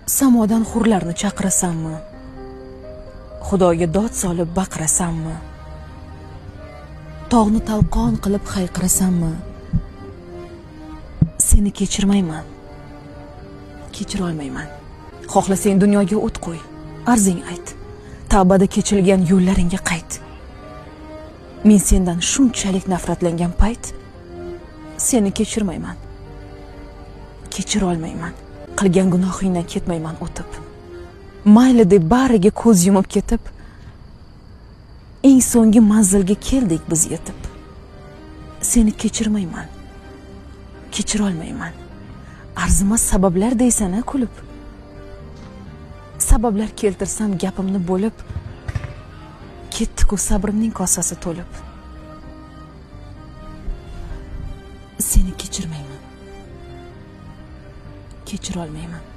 Samodan hurlarni chaqirasanmi? Xudoga dod solib baqirasanmi? Tog'ni talqon qilib hayqirasanmi? Seni kechirmayman. Kechirolmayman. Xohlasang dunyoga o't qo'y, arzing ayt. Tavbada kechilgan yo'llaringga qayt. Men sendan shunchalik nafratlangan payt seni kechirmayman. Kechirolmayman. Qilgan gunohingdan ketmayman o'tib. Mayli deb bariga ko'z yumib ketib, eng so'nggi manzilga keldik biz yetib. Seni kechirmayman. Kechirolmayman. Arzimas sabablar deysan-a kulib. Sabablar keltirsam gapimni bo'lib, ketdi-ku sabrimning kosasi to'lib. Seni kechirmayman. Kechirolmayman.